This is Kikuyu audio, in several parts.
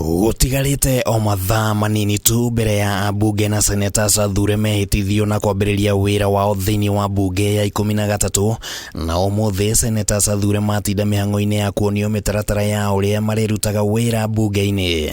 Gũtigarĩte o mathaa manini tu mbere ya ambunge na senators athure mehĩtithio na kwambĩrĩria wĩra wao thĩinĩ wa mbunge ya 13, na ũmũthĩ senators athure matinda mĩhang'o-inĩ ya kuonio mĩtaratara ya ũrĩa marĩrutaga wĩra mbunge-inĩ.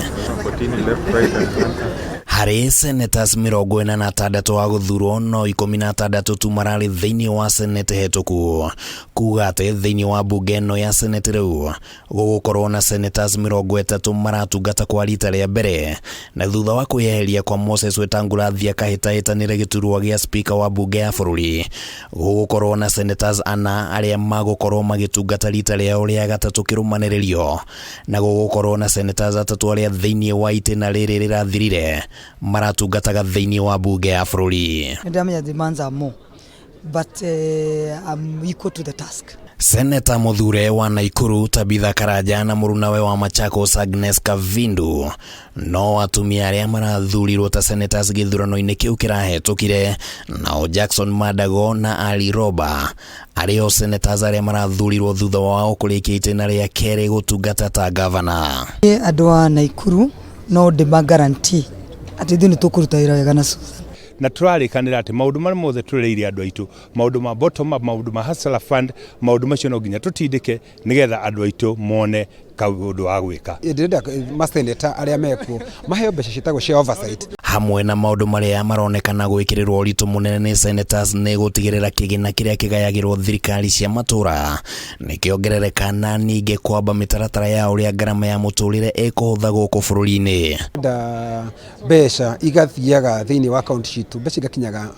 Harĩ senators 46 a gũthurwo, no 16 tu mararĩ thĩinĩ wa senate hetũku, kuga atĩ thĩinĩ wa mbunge ĩno ya senate rĩu gũgũkorwo na senators 30 maratungata kwa rita rĩa mbere, na thutha wa kwĩyeheria kwa Moses Wetangula athiĩ akahĩtahĩtanĩre gĩturwa gĩa speaker wa mbunge ya bũrũri, gũgũkorwo na senators ana arĩa magũkorwo magĩtungata rita rĩao rĩa gatatũ kĩrũmanĩrĩrio, na gũgũkorwo na senators atatũ arĩa thĩinĩ wa itĩna rĩrĩ rĩrathirire maratungataga thĩinĩ wa mbunge ya bũrũri. Nĩndamenya demands are more, but I'm equal to the task. Seneta mũthure wa Naikuru Tabitha Karanja na mũrunawe wa Machakos Agnes Kavindu no atumia arĩa marathurirwo ta senators gĩthurano-inĩ kĩu kĩrahetũkire, nao Jackson Mandago na Ali Roba arĩ o senators arĩa marathurirwo thutha wao kũrĩkia itĩna rĩa kerĩ gũtungata ta gavana. Andũ a Naikuru no ndĩma guarantee atĩ ithuĩ nĩ tũkũruta wĩra wega na Susan. Na tũrarĩkanĩra atĩ maũndũ marĩa mothe tũrereire andũ aitũ, maũndũ ma bottom up, maũndũ ma Hustler Fund, maũndũ macio no nginya tũtindĩke nĩgetha andũ aitũ mone kaũndũ wa gwĩka. Ndĩrenda maseneta arĩa mekuo maheo mbeca ciĩtagwo cia oversight. Hamwe na maũndũ marĩa maronekana gwĩkĩrĩrwo ũritũ mũnene nĩ senators nĩ gũtigĩrĩra kĩgĩna kĩrĩa kĩgayagĩrwo thirikari cia matũra nĩ kĩongerereka, na ningĩ kwamba mĩtaratara ya ũrĩa ngarama ya mũtũrĩre ĩkũhũtha gũkũ bũrũri-inĩ. Nda mbeca igathiaga thĩinĩ wa kaunti citũ, mbeca igakinyaga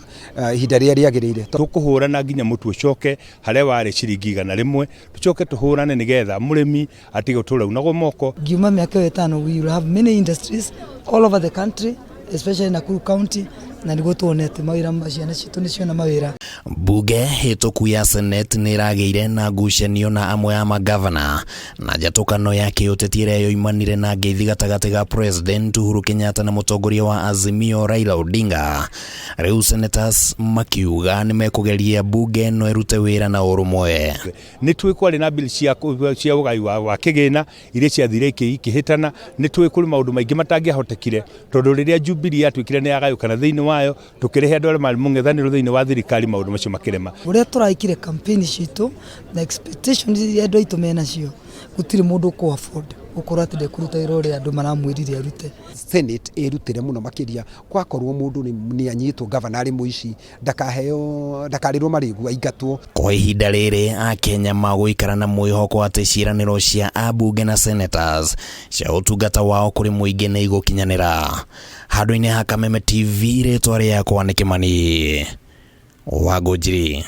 ihinda rĩrĩa rĩagĩrĩire. Tũkũhũrana nginya mũtu ũcoke harĩa warĩ ciringi 100, tũcoke tũhũrane nĩgetha mũrĩmi atige gũtũra unagwo moko. Ngiuma mĩaka ĩyo 5, we will have many industries all over the country, especially Nakuru County, na nĩguo tuone atĩ mawĩra, ciana citũ nĩ ciona mawĩra. Mbunge hĩtũku ya Senate nĩ ĩragĩire na ngucanio na amwe a magavana na njatũkano ya kĩũteti ĩrĩa yoimanire na ngeithi gatagatĩ ga President Uhuru Kenyatta na mũtongoria wa Azimio Raila Odinga. Rĩu senators makiuga nĩ mekũgeria mbunge ĩno ĩrute wĩra na ũrũmwe. Nĩ tũĩ kwarĩ na bill cia ũgai wa kĩgĩna iria ciathire ikĩhĩtana. Nĩ tũĩ kũrĩ maũndũ maingĩ matangĩahotekire tondũ rĩrĩa Jubilee yatuĩkire nĩ yagayũkana thĩinĩ wayo, tũkĩrehe andũ arĩa marĩ mũng'ethanĩro thĩinĩ wa thirikari, maũndũ macio makĩrema. Ũrĩa tũraikire campaign citũ na expectations iria andũ aitũ menacio, gũtirĩ mũndũ ũkũ afford gũkorwo atĩ ndekũruta wĩra ũrĩa andũ maramwĩrire arute. Senate ĩrutĩre mũno makĩria, kwakorwo mũndũ nĩ anyitwo gavana arĩ mũici, ndakaheo, ndakarĩrwo marĩgu, aingatwo. Kwa ihinda rĩrĩ, Akenya magũikara na mwĩhoko atĩ ciĩranĩro cia ambunge na senators cia ũtungata wao kũrĩ mũingĩ nĩ igũkinyanĩra. Handũ-inĩ ha Kameme TV, rĩtwa rĩakwa nĩ Kĩmani Wangũnjiri.